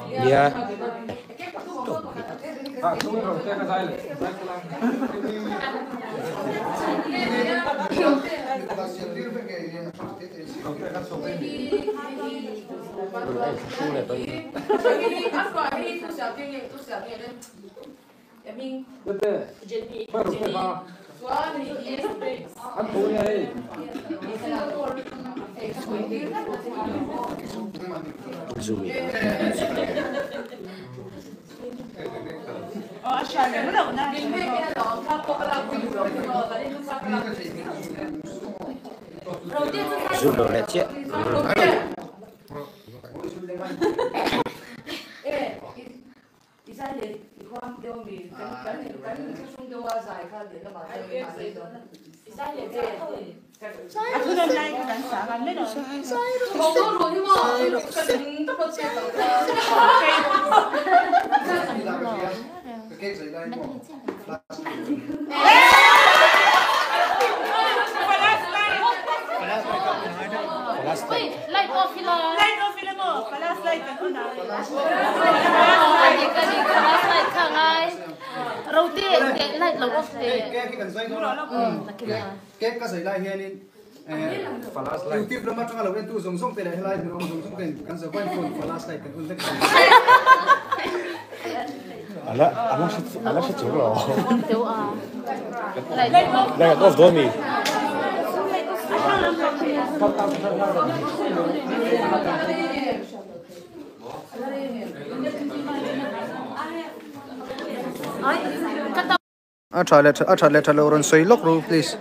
Nia. Zoom lo leh chiah. Light off ila. Light off ila mo. Palas light kan on a. Palas light kha ngai. Rote te light lo off te. Cake ka zai lai hianin YouTube lama tanga lo en tu zawng zawng te leh helai hmun awm zawng zawng ten kan za vain phone flash light kan on vek thin. Ala ala ala hre chung lo. Light an off dawn mi. A tha leh a that leh that loh rawn sawi lawk ru please.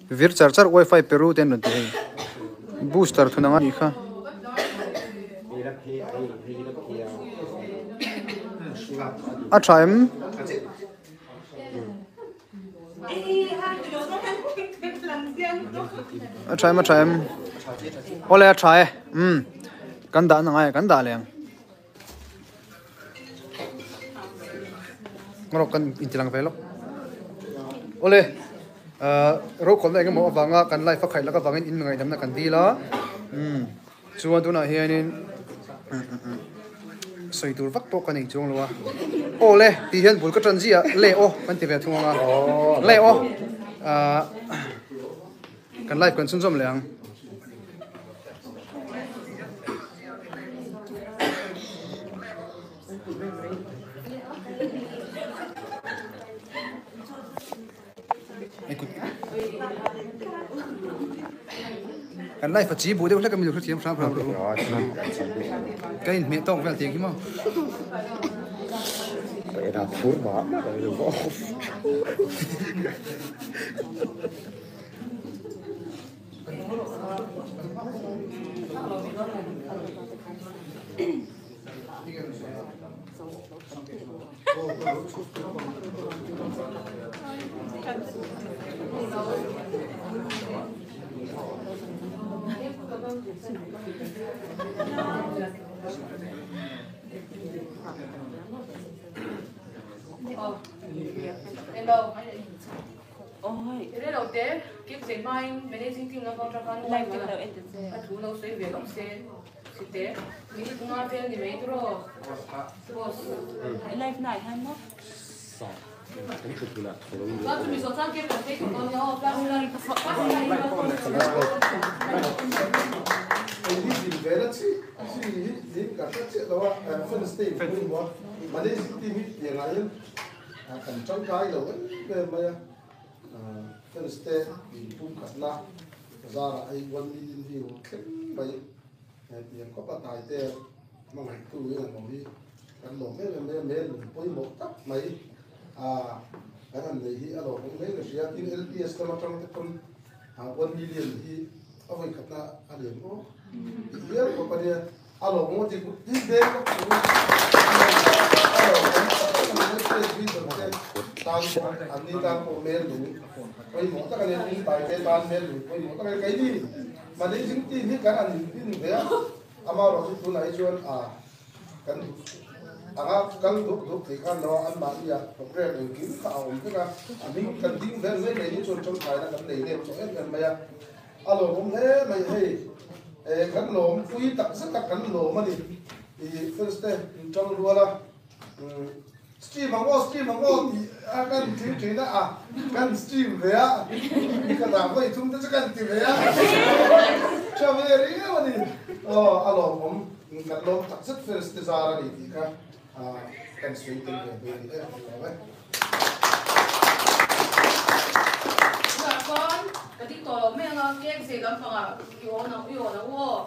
Vir char char wifi pe ru te an rawn ti hei. Booster thun ang a nih kha. A tha em? A tha em a tha em? Awle a tha e. Umm kan dah na ngai a kan dah leh ang. Ngarawk kan intilang ve lawk. Awle rokhawlna eng emaw avanga kan live a khaih lak avangin in ngaidamna kan dil a. Umm chuan tunah hianin sawi tur vak pawh ka nei chuang lo a. Awle tih hian bul ka tan ziah le aw kan ti ve thung ang a. Le aw kan live kan chhunzawm leh ang. Kan life a chi bu deuh hlek a mi lo hrethiam hram hram rawh u. Ka inhmeh tawk vel tiang hi maw. Fans te inpumkhatna zarah hei one million view thleng mai hetiang khawp a hnai te hmangaihtu in an awm hi kan lawm em em mai a, mel lung pawimawh tak mai a kan han nei hi a lawmawm mai ka hria. Tin LPS lam atang te pawn one million hi a vawikhatna a lian aw tih hial khawp a nia. A lawmawm a ti hi veng ka hmu a lawmawm tak tak a ni. LPS leader te tan pawh an ni tan pawh mel lung pawimawh tak a ni. Tin Taite tan mel lung pawimawh tak a ni. Keini managing team hi kan an inpin ve a, amaherawhchu tunah hi chuan a kan anga kal duk duk thei khan lo a, anmahni ah program engkim kha a awm vek a, a hming kan ding vel mai mai hi chuan tangkaina kan nei let tawh em em mai a. A lawmawm hle mai hei. Kan lawm pui tak zet a kan lawm a ni. I fans te in tang rual a. Stream ang aw stream ang aw tih a kan ti thin a, a kan stream ve a. Ka dah vawi thum te chu kan ti ve a. Tha ve riau a ni. Aw a lawmawm kan lawm tak zet fans te zar a ni tih kha kan sawi tel ve dawn a ni e. Lawm e. Tunah chuan ka ding tawh lo mai anga cake zei lampangah i awn ang i awn ang u aw.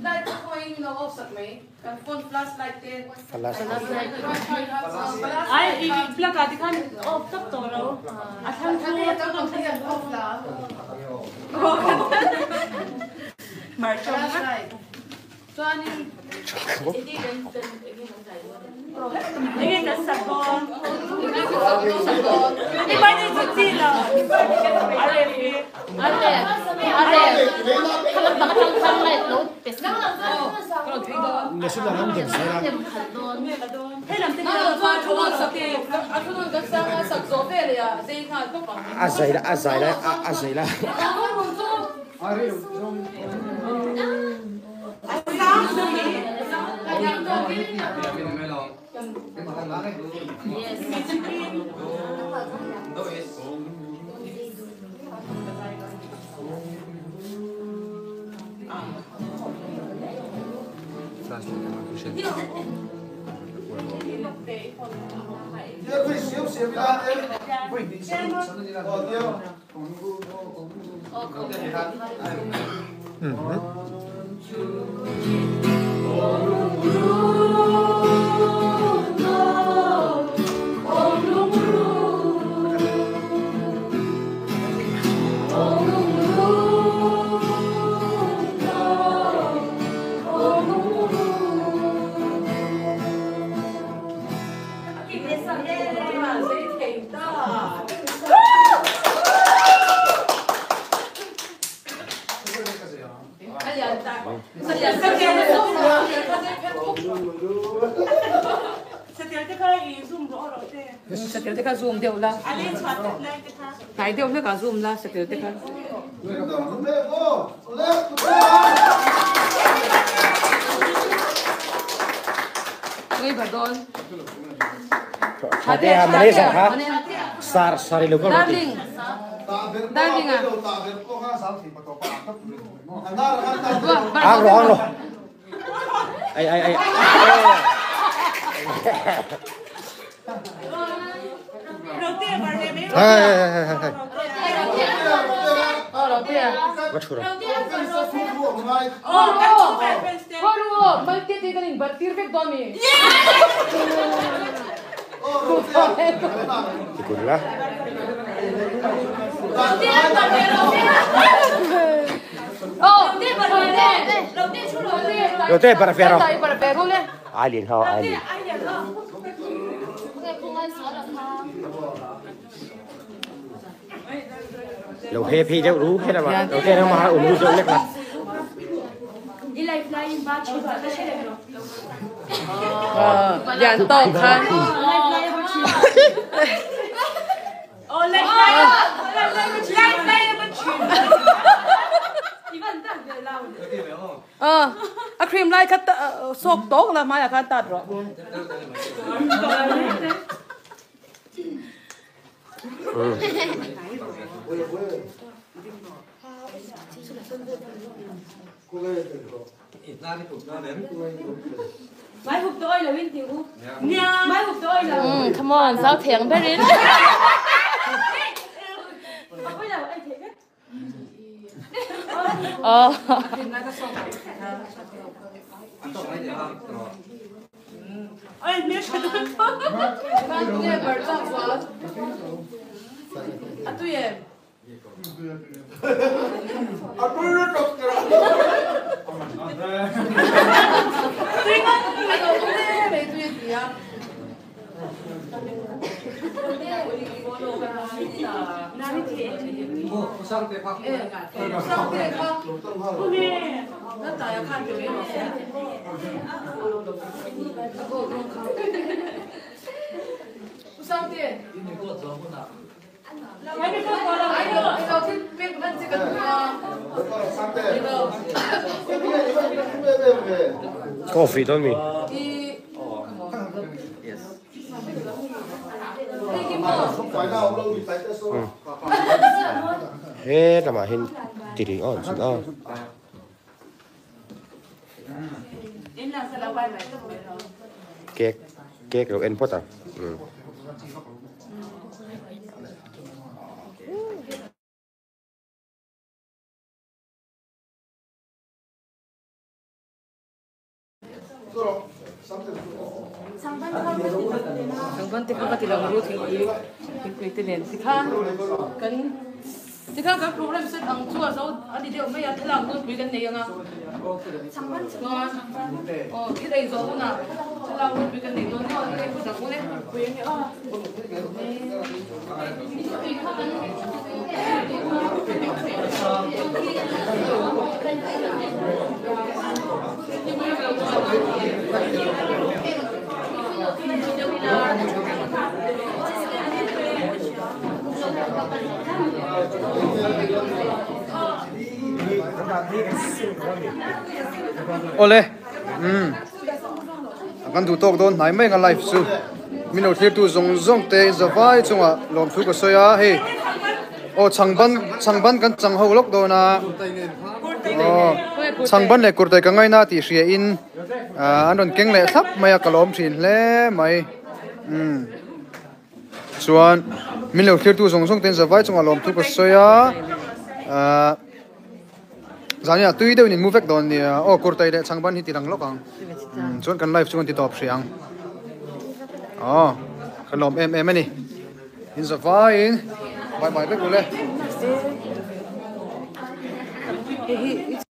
Light te pawhin min lo off sak mai kan phone flash light te. Flash light. Ai i plug ah tikhan off tak tawh lo a thlang chu off la. Flash light. Chuanin Enge kan sak dawn? I birthday chu chi lo. Are Are are khalam bang atang khan light lo pe sak. A zai la a zai la a zai la. Satel te kha zoom deuh la. Hnai deuh hlek ah zoom la satel te kha. Ngei ba dawn. Thate ha Malaysia kha sar sari lo ko Darling. Darling ah. Ang ro ang ro. Ai ai ai. Hey hey hey hey. Va thu ro. Mal te te kan in bar tir vek dawn mi. Tikun la. Rote bar fe ro. Ai lin ho ai lin. Lo he phi deuh ru he la ma. Lo te na ma um lu zo lek la. Lian tawk khan. A cream lai kha sok tawk la hmaiah khan tat rawh. Come on, sao thiang berin. Oh. Coffee don mi. He lamah hian tiri aw an chhun a. Cake cake lo en phawt ang. Changban te kha ka ti lang ru thingpui thingpui te nen tikhan kan tikhan kan program set ang chu a zo a ni deuh mai a thlalak dawn pui kan nei ang a chuan aw thil ei zawh hunah thlalak dawn pui kan nei dawn nia thil ei phawt ang u le Awle umm kan duh tawk dawn hnai mai ang a live chu min lo thlir tu zawng zawng te zavai chungah lawmthu ka sawi a hei aw chhangban chhangban kan chang ho lawk dawn a aw chhangban leh kurtai ka ngaina tih hria in ah an rawn keng leh thlap mai a ka lawm thin hle mai umm chuan min lo thlir tu zawng zawng te zavai chungah lawmthu ka sawi a ah. Zania tui deuhin in mu vek dawn nia. Aw kurtai leh chhangban hi ti lang lawk ang. Umm chuan kan live chu kan ti tawp hrih ang. Aw kan lawm em em a ni. In za vaiin bye bye vek ule. Hei hi.